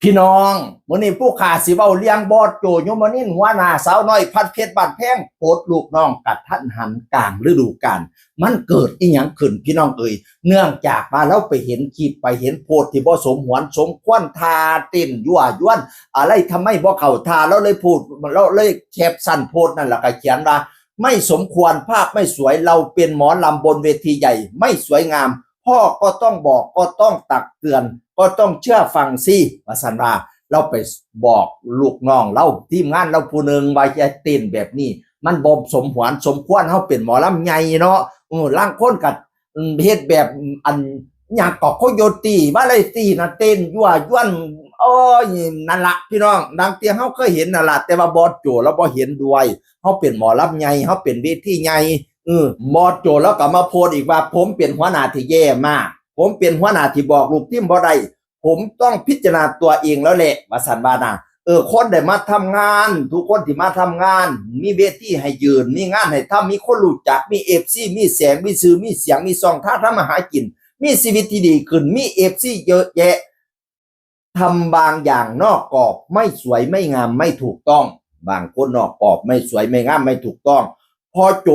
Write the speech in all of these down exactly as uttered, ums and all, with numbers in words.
พี่น้อง มื้อนี้ผู้ข่าสิเว้าเรื่องบอสโจ ยมนินทร์ หัวหน้าสาวน้อยพัดเพชรบ้านแพง ปลดลูกน้องกะทันหันกลางฤดูกาล มันเกิดอีหยังขึ้นพี่น้องเอ๋ย เนื่องจากว่าเราไปเห็นคลิป ไปเห็นโพสต์ที่บ่สมหวนสมควร ท่าเต้นยั่วยวน อะไรทำไมบ่เข้าท่า เราเลยโพสต์ เราเลยแคปชั่นโพสต์นั่น แล้วก็เขียนว่า ไม่สมควร ภาพไม่สวย เราเป็นหมอลำบนเวทีใหญ่ ไม่สวยงาม พ่อก็ต้องบอก ก็ต้องตักเตือน ก็ต้องเชื่อฟังสิ ว่าซั่นว่า เราไปบอกลูกน้องเรา ทีมงานเราผู้หนึ่งว่าอย่าเต้นแบบนี้ มันบ่สมหวนสมควร เฮาเป็นหมอลำใหญ่เนาะ เออ ลางคนก็ อืม เฮ็ดแบบ อัน หยังก็โคโยตี้ วาไรตี้นะ เต้นยั่วยวน โอ้ย นั่นละพี่น้อง ดังที่เฮาเคยเห็นนั่นละ แต่ว่าบอสโจลาวบ่เห็นด้วย เฮาเป็นหมอลำใหญ่ เฮาเป็นเวทีใหญ่ เออ บอสโจลาวก็มาโพสต์อีกว่า ผมเป็นหัวหน้าที่แย่มาก ผมเป็นหัวหน้าที่บอกลูกทีมบ่ได้ ผมต้องพิจารณาตัวเองแล้วแหละ ว่าซั่นว่านะ เออ คนได้มาทำงาน ทุกคนที่มาทำงาน มีเวทีให้ยืน มีงานให้ทำ มีคนรู้จัก มีเอฟซี มีแสง มีชื่อ มีเสียง มีช่องทางทำมาหากิน มีชีวิตที่ดีขึ้น มีเอฟซี เยอะแยะ ทำบางอย่างนอกกรอบ ไม่สวยไม่งาม ไม่ถูกต้อง บางคนนอกกรอบ ไม่สวยไม่งาม ไม่ถูกต้อง พ่อโจ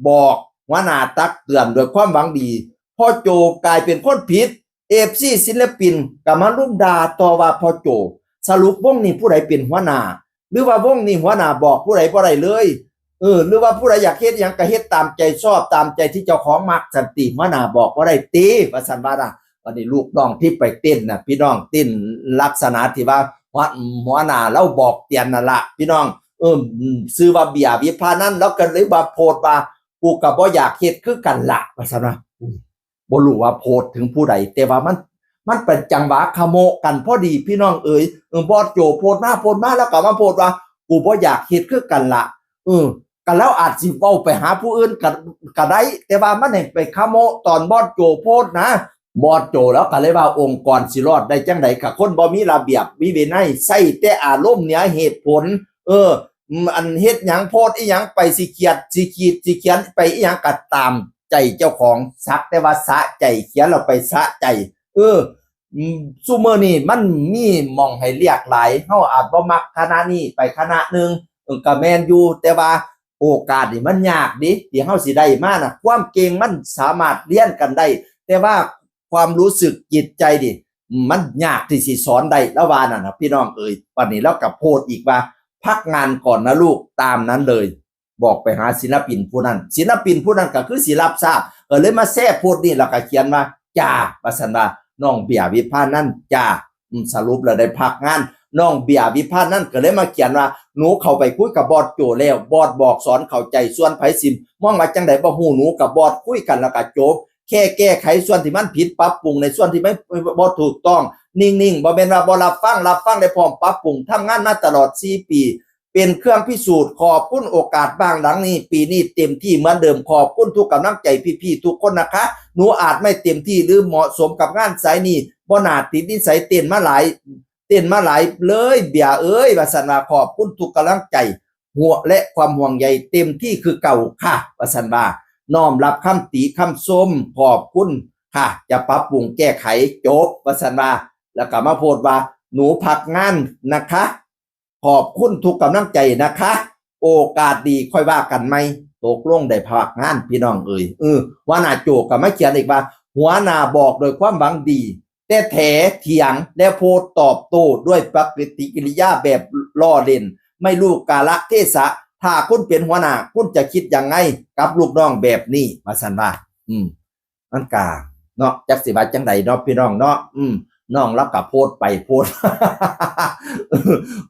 บอก หัวหน้าตักเตือนด้วยความหวังดี พ่อโจกลายเป็นคนผิด เอฟซี ศิลปินก็มารุมด่าต่อว่าพ่อโจ สรุปวงนี้ผู้ใดเป็นหัวหน้า หรือว่าวงนี้หัวหน้าบอกผู้ใดบ่ได้เลย เออ หรือว่าผู้ใดอยากเฮ็ดหยังก็เฮ็ดตามใจชอบ ตามใจที่เจ้าของมัก ซั่นติ หัวหน้าบอกบ่ได้ติ ว่าซั่นว่านะ บัดนี้ลูกน้องที่ไปเต้นน่ะ พี่น้อง เต้นลักษณะที่ว่าหัว หัวหน้าลาวบอกเตือนนั่นละ พี่น้อง เออ ชื่อว่าเบียร์วิภานันท์ ลาวก็เลยว่าโพสต์ว่า กูก็บ่อยากเฮ็ดคือกันละ ว่าซั่นว่า บ่รู้ว่าโพสต์ถึงผู้ใด แต่ว่ามัน มันเป็นจังหวะขโมะกันพอดีพี่น้องเอ๋ย เออ บอสโจโพสต์มา โพสต์มา ลาวก็มาโพสต์ว่า กูบ่อยากเฮ็ดคือกันละ เออ ก็ลาวอาจสิเว้าไปหาผู้อื่นก็ ก็ได้ แต่ว่ามันให้ไปขโมะตอนบอสโจโพสต์นะ บอสโจลาวก็เลยว่าองค์กรสิรอดได้จังใด กับคนบ่มีระเบียบ มีวินัย ใช้แต่อารมณ์เหนือเหตุผล เออ อืม อันเฮ็ดหยังโพสต์อีหยังไป สิเขียด สิขีด สิเขียนไปอีหยังก็ตามใจเจ้าของ สักแต่ว่าสะใจ เขียนแล้วไปสะใจ เออ อืม ซุมื้อนี้มันมีหม่องให้เลือกหลาย เฮาอาจบ่มักคณะนี้ไปคณะหนึ่ง เออ ก็แม่นอยู่ แต่ว่าโอกาสนี่มันยากเด้ ที่เฮาสิได้มาน่ะ ความเก่งมันสามารถเรียนกันได้ แต่ว่าความรู้สึกจิตใจนี่ มันยากที่สิสอนได้ ลาวว่านั่นน่ะ พี่น้องเอ๋ย บัดนี้ลาวก็โพสต์อีกว่า พักงานก่อนนะลูก ตามนั้นเลย บอกไปหาศิลปินผู้นั้น ศิลปินผู้นั้นก็คือสิรับทราบ ก็เลยมาแชร์โพสต์นี้ แล้วก็เขียนว่า จ้า ว่าซั่นว่า น้องเบียร์วิภานันท์จ้า อืม สรุปแล้วได้พักงาน น้องเบียร์วิภานันท์ก็เลยมาเขียนว่า หนูเข้าไปคุยกับบอสโจแล้ว บอสบอกสอนเข้าใจ ส่วนไผสิมองว่าจังใดบ่ฮู้ หนูกับบอสคุยกันแล้วก็จบ แค่แก้ไขส่วนที่มันผิด ปรับปรุงในส่วนที่ไม่ บ่ถูกต้อง นิ่งๆ บ่แม่นว่าบ่รับฟัง รับฟังได้พร้อม ปรับปรุง ทำงานมาตลอดสี่ปี เป็นเครื่องพิสูจน์ ขอบคุณโอกาสบ้างหลังนี้ ปีนี้เต็มที่เหมือนเดิม ขอบคุณทุกกำลังใจพี่ๆทุกคนนะคะ หนูอาจไม่เต็มที่หรือเหมาะสมกับงานสายนี้ บ่น่าติดนิสัยเต้นมาหลาย เต้นมาหลายเลยเบียร์เอ้ย ว่าซั่นว่า ขอบคุณทุกกำลังใจ หัว และความห่วงใยเต็มที่คือเก่าค่ะ ว่าซั่นว่า น้อมรับคำติคำชม ขอบคุณค่ะ จะปรับปรุงแก้ไข จบ ว่าซั่นว่า แล้วก็มาโพสต์ว่า หนูพักงานนะคะ ขอบคุณทุกกำลังใจนะคะ โอกาสดีค่อยว่ากันใหม่ ตกลงได้พักงานพี่น้องเอ๋ย เออ หัวหน้าโจก็มาเขียนอีกว่า หัวหน้าบอกโดยความหวังดี แต่แถเถียงและโพสต์ตอบโต้ด้วยปฏิกิริยาแบบล้อเล่น ไม่รู้กาลเทศะ ถ้าคุณเป็นหัวหน้า คุณจะคิดยังไงกับลูกน้องแบบนี้ ว่าซั่นว่า อืม มันกะเนาะ จักสิว่าจังใดเนาะพี่น้องเนาะ อืม น้องลาวก็โพสต์ไปโพสต์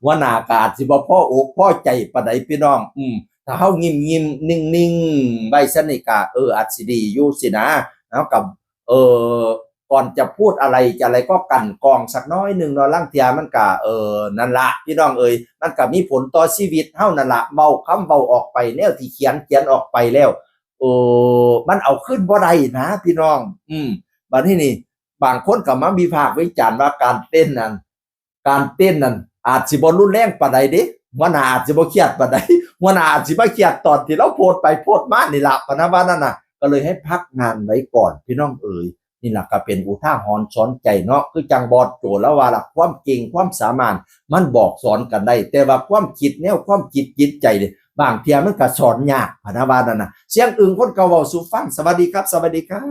หัวหน้าก็อาจสิบ่พออกพอใจปานใดพี่น้อง อืม ถ้าเฮางิ่มๆ นิ่งๆ ไว้ซั่นนี่ก็ เออ อาจสิดีอยู่สินะ เฮาก็ เออ ก่อนจะพูดอะไรจะอะไรก็กลั่นกรองสักน้อยหนึ่งเนาะ ลางเทื่อมันก็ เออ นั่นละพี่น้องเอ๋ย มันก็มีผลต่อชีวิตเฮานั่นละ เว้าคำเว้าออกไป แนวที่เขียน เขียนออกไปแล้ว เออ มันเอาคืนบ่ได้นะพี่น้อง อืม บัดนี้นี่ บางคนก็มาวิพากษ์วิจารณ์ว่าการเต้นนั่น การเต้นนั่น อาจสิบ่รุนแรงปานใดเด้ หัวหน้าอาจสิบ่เครียดปานใด หัวหน้าอาจสิมาเครียดตอนที่ลาวโพสต์ไปโพสต์มานี่ล่ะ พะนะว่านั่นน่ะ ก็เลยให้พักงานไว้ก่อนพี่น้องเอ๋ย นี่ล่ะก็เป็นอุทาหรณ์สอนใจเนาะ คือจั่งบอสโจลาวาล่ะ ความเก่งความสามารถมันบอกสอนกันได้ แต่ว่าความคิดแนวความคิดจิตใจเนี่ย บางเทื่อมันก็สอนยาก พะนะว่านั่นน่ะ เสียงอึ่งคนเก่าเว้าสู่ฟัง สวัสดีครับ สวัสดีครับ